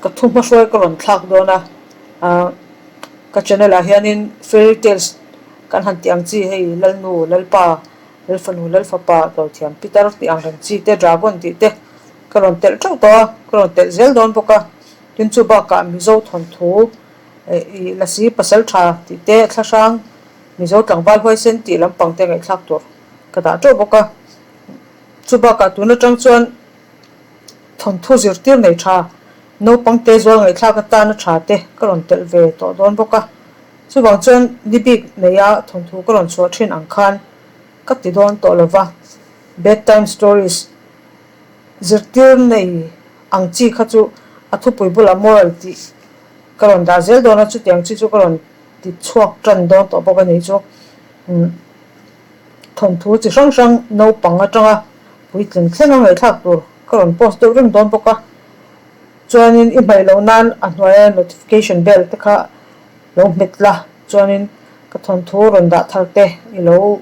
Ka thu hmahruai ka rawn thlak dawn a, ah ka channel ah hianin fairy tales kan han tih ang chi hei Lalnu, Lalpa, Lalfanu, Lalfapa, Dawithiam Pitar tih ang reng chi te, Dragon tih te ka rawn telh teuh tawh a, ka rawn telh zel dawn bawk a. Tin chu bakah Mizo thawnthu eh ih Lasi Pasal Tha tih te, Thlahrang Mizo Tlangval Huaisen tih lampang te ngaihthlak tur ka dah teuh bawk a. Chu bakah tun atang chuan Thawnthu zirtir nei tha, naupang te zual ngaihthlak atana tha te ka rawn telh ve tawh dawn bawk a. Chuvang chuan ni bik neia thawnthu ka rawn chhuah thin ang khan ka ti dawn tawh lo va, bedtime stories zirtir nei ang chi kha chu a thupui bulah moral tih ka rawn dah zel dawn a, chutiang chi chu ka rawn ti chhuak tan dawn tawh bawk a ni chu. Thawnthu chi hrang hrang naupang atanga puitling thleng a ngaihthlak tur ka rawn post deuh reng dawn bawk a, chuanin i hmaih loh nan a hnuaia notification bell te kha lo hmet la, chuanin ka thawnthu rawn dah thar te i lo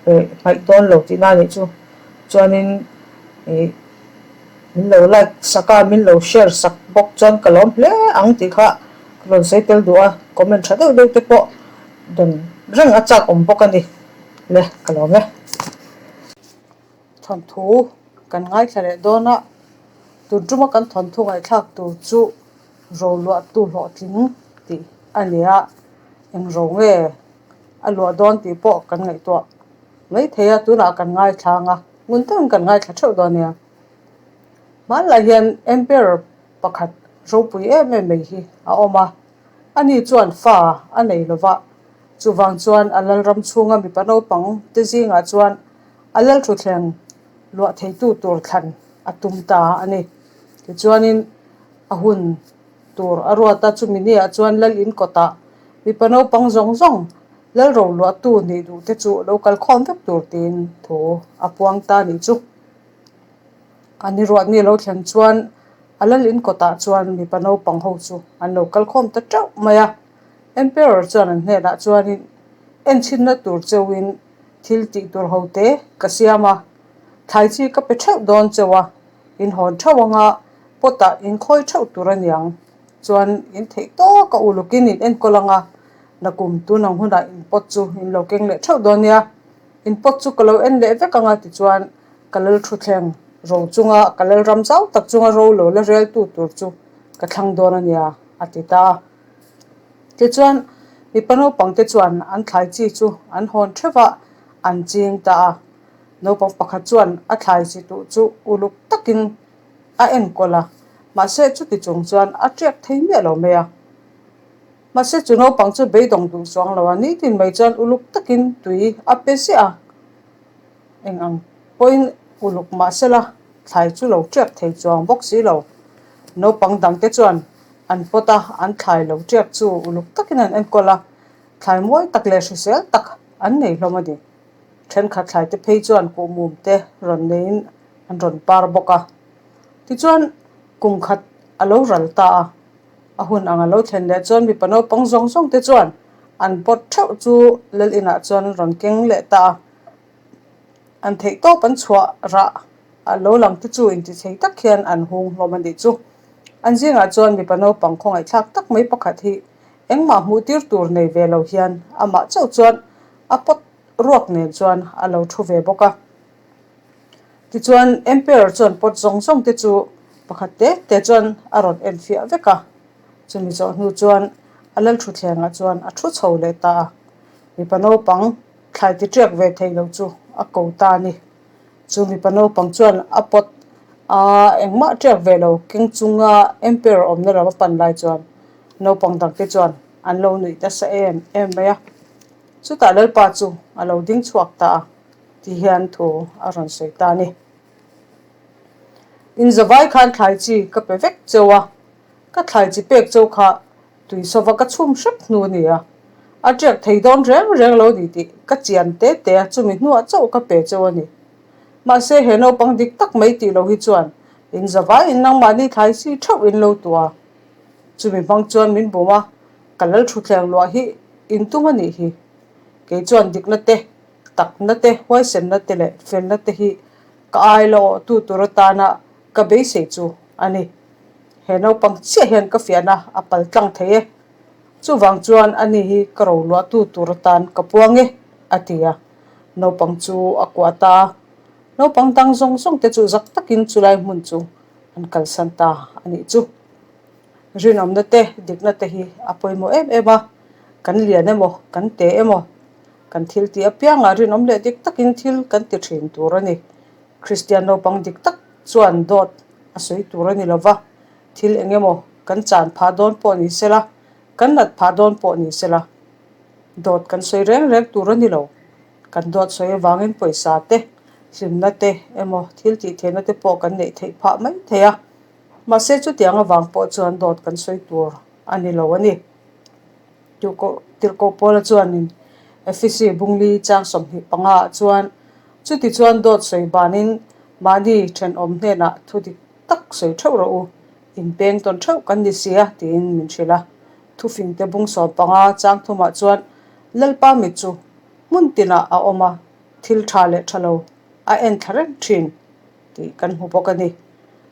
hmaih dawn lo tihna a nih chu, chuanin ih min lo like sak a, min lo share sak bawk chuan ka lawm hle ang tih kha ka rawn sawi tel duh a, comment tha deuh deuh te pawh dawn reng a chak awm bawk a ni le ka lawm e. Thawnthu kan ngaithla leh dawn a, tun tuma kan thawnthu ngaihthlak tur chu ro luahtu hlawhtling tih a ni a, eng ro nge a luah dawn tih pawh kan ngaihtuah mai thei a, tunah kan ngaithla ang a, ngun takin kan ngaithla theuh dawn nia. Hmanlai hian Emperor pakhat ropui em em mai hi a awm a, ani chuan fa a nei lo va, chuvang chuan a lalram chhunga mipa naupang te zingah chuan a lalthuthleng luah theitu tur thlan a tum ta a ni. Tichuanin a hun tur a ruat a, chumi niah chuan lal in kawtah mipa naupang zawng zawng lal ro luahtu nih duh te chu lo kal khawm vek tur tiin thu a puang ta nih chu. A ni ruat ni lo thlen chuan a lal in kawtah chuan mipa naupang ho chu an lo kal khawm ta teuh mai a. Emperor chuan an hnenah chuanin enchhinna tur cheuhin thil tih tur ho te ka siam a, thlai chi ka pe theuh dawn cheu a, in hawn theuh anga pot ah in khawi theuh tur a niang chuan in theih tawk a ulukin in enkawl anga nakum tun ang hunah in pot chu in lo keng leh theuh dawn nia, in pot chu ka lo en leh vek anga tichuan ka lal thuthleng ro chunga ka lal ram zau tak chunga ro lo la rel tu tur chu ka thlang dawn a nia a ti ta a. Tichuan, mipa naupangte chuan an thlai chi chu an hawn theuh a, an ching ta a. Naupang pakhat chuan a thlai chi tuh chu uluk takin a enkawl a, mahse chuti chung chuan a tiak thei miah lo mai a. Mahse chu naupang chu beidawng duh chuang lo a, nitin mai chuan uluk takin tui a pe ziah a. Eng ang pawhin uluk mah sela thlai chu lo tiak thei chuang bawk si lo. Naupang dangte chuan an pawt a, an thlai lo tiak chu uluk takin an enkawl a, thlai mawi tak leh hrisel tak an nei hlawm a ni. Thenkhat thlai te phei chuan kuhmum te rawn neiin an rawn par bawk a. Tichuan kum khat a lo ral ta a, a hun ang a lo thlen leh chuan mipa naupang zawng zawng te chuan an pawt theuh chu lal inah chuan an rawn keng leh ta a. An theih tawp an chhuah rah a lo lang te chu intithei tak hian an hung hlawm a nih chu. An zingah chuan mipa naupang khawngaihthlak tak mai pakhat hi engmah hmuh tir tur nei ve lo hian amah chauh chuan a pawt ruak nen chuan a lo thu ve bawk a. Tichuan Emperor chuan pawt zawng zawng te chu pakhat te te chuan a rawn enfiah vek a. Chumi zawh hnu chuan a lalthuthlengah chuan a thu chho leh ta a. Mipa naupang thlai ti tiak ve thei lo chu a ko ta a ni. Chu mipa naupang chuan a pawt a, engmah tiak ve lo keng chunga Emperor awmna lam a pan lai chuan naupang dangte chuan an lo nuih nasa em em mai a. Chutah Lalpa chu a lo ding chhuak ta a ti hian thu a rawn sawi ta a ni. Inzavai khan thlai chi ka pe vek cheu a, ka thlai chi pek cheu kha Tui sova ka chhum hrep hnu a ni a, a tiak thei dawn reng reng lo ni tih ka chian te te a, chumi hnuah chauh ka pe cheu a ni. Mahse he naupang dik tak mai tih lo hi chuan in zavaiin nangmahni thlai si theuh in lo tuah a, chumi hmang chuan min bum a, ka lal thutthleng luah hi in tum a nih hi. Kei chuan dikna te, takna te, huaisenna te leh felna te hi ka ai la awhtu tur atana ka beisei chu a ni. He naupang chiah hian ka fiahna a pal tlang thei e. Chuvang chuan ani hi ka ro luahtu tur atan ka puang e, a ti a. Naupang chu a kuah ta a. Naupang dang zawng zawng te chu zak takin chulai hmun chu an kalsan ta a nih chu. Rinawmna te, dikna te hi a pawimawh em em a, kan lian emaw, kan te emaw, kan thil tih apiangah rinawm leh dik takin thil kan ti thin tur a ni. Kristian naupang dik tak chuan dawt a sawi tur a ni lo va, thil eng emaw kan chan phah dawn pawh ni sela, kan nat phah dawn pawh ni sela, dawt kan sawi reng reng tur a ni lo. Kan dawt sawi avangin pawisa te, hlimna te emaw thil tih theihna te pawh kan neih theih phah mai thei a. Mahse chutiang avang pawh chuan dawt kan sawi tur a ni lo a ni. Tirhkoh Paula chuanin Efesi Bungli chang 25 ah chuan chuti chuan dawt sawi banin mahni thenawm hnenah thu dik tak sawi theuh rawh u, inpeng tawn theuh kan ni sia tiin min hrilh a. Thufingte bung 15 chang thumah chuan Lalpa mit chu hmun tinah a awm a, thil tha leh tha lo a en thla reng thin. tih kan hmu bawk a ni.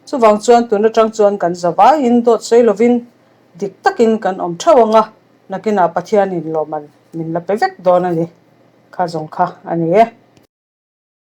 Chuvang chuan tun atang chuan kan za vaiin dawt sawi lovin dik takin kan awm theuh ang a, nakinah Pathianin lawmman min la pe vek dawn a ni. Kha zawng kha a ni e.